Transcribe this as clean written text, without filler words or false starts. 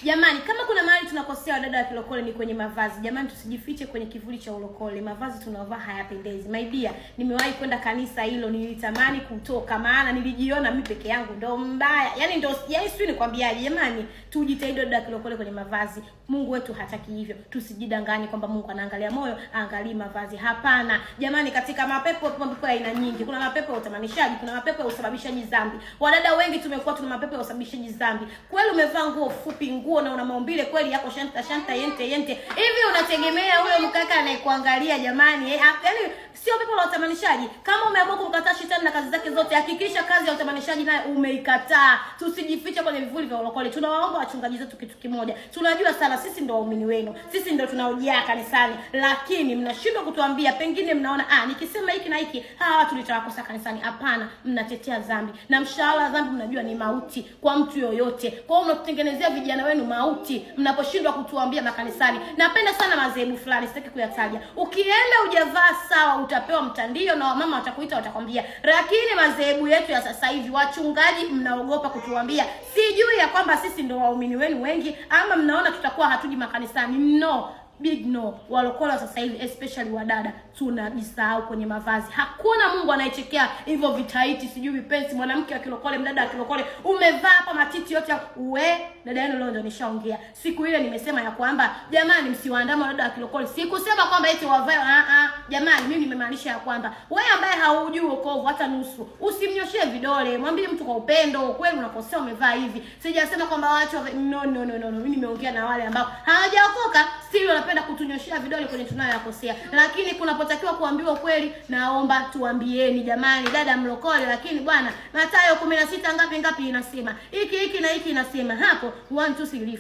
Jamani, kama kuna mahali tunakosea wadada wa kilokole ni kwenye mavazi. Jamani, tusijifiche kwenye kivuli cha ulokole. Mavazi tunayovaa hayapendezi. My dear, nimewahi kwenda kanisa hilo, nilitamani kutoka, maana nilijiona mimi peke yangu ndo mbaya. Yaani ndo, yaani sijui nikwambiaje. Jamani, tujitahidi wadada wa kilokole kwenye mavazi. Mungu wetu hataki hivyo. Tusijidanganye kwamba Mungu anaangalia moyo, aangalii mavazi. Hapana. Jamani, katika mapepo mapepo ya aina nyingi. Kuna mapepo ya utamanishaji, kuna mapepo ya usababishaji dhambi. Wadada wengi tumekuwa tuna mapepo ya usababishaji dhambi. Kweli umevaa nguo fupi, nguo na una maumbile kweli yako shanta shanta yente yente. Hivi unategemea huyo mkaka anayekuangalia jamani? Yaani sio pepo la utamanishaji. Kama umeamua kumkataa shetani na kazi zake zote, hakikisha kazi ya utamanishaji nayo umeikataa. Tusijifiche kwenye vivuli vya ulokole. Tunawaomba wachungaji zetu kitu kimoja. Tunajua sana sisi ndio waumini wenu. Sisi ndio tunaojaa kanisani, lakini mnashindwa kutuambia. Pengine mnaona nikisema hiki na hiki hawa watu nitawakosa kanisani. Hapana, mnatetea dhambi, na mshahara wa dhambi mnajua ni mauti kwa mtu yoyote. Kwa hiyo mnatutengenezea vijana wenu mauti mnaposhindwa kutuambia makanisani. Napenda sana madhehebu fulani, sitaki kuyataja. Ukienda hujavaa sawa, utapewa mtandio na wamama watakuita, watakwambia. Lakini madhehebu yetu ya sasa hivi, wachungaji mnaogopa kutuambia, sijui ya kwamba sisi ndio waumini wenu wengi, ama mnaona tutakuwa hatuji makanisani. No, big no. Walokole sasa hivi especially wadada tunajisahau kwenye mavazi. Hakuna Mungu anayechekea hivyo vitaiti, sijui vipensi. Mwanamke wa kilokole, mdada wa kilokole, umevaa hapa matiti yote we dada yenu. Leo ndio nishaongea siku ile, nimesema ya kwamba jamani, msiwaandame wadada wa kilokole. Sikusema kwamba eti wavae jamani, mimi nimemaanisha ya kwamba wewe ambaye haujui wokovu hata nusu, usimnyoshee vidole, mwambie mtu kwa upendo, kweli unakosea, umevaa hivi. Sijasema kwamba waache, no no no no, no. Mimi nimeongea na wale ambao hawajaokoka still wanapenda kutunyoshea vidole kwenye tunayoyakosea, lakini kunapotakiwa kuambiwa kweli, naomba tuambieni jamani, dada mlokole, lakini bwana, Mathayo 16 ngapi ngapi inasema hiki hiki na hiki inasema hapo 1 2 3 4.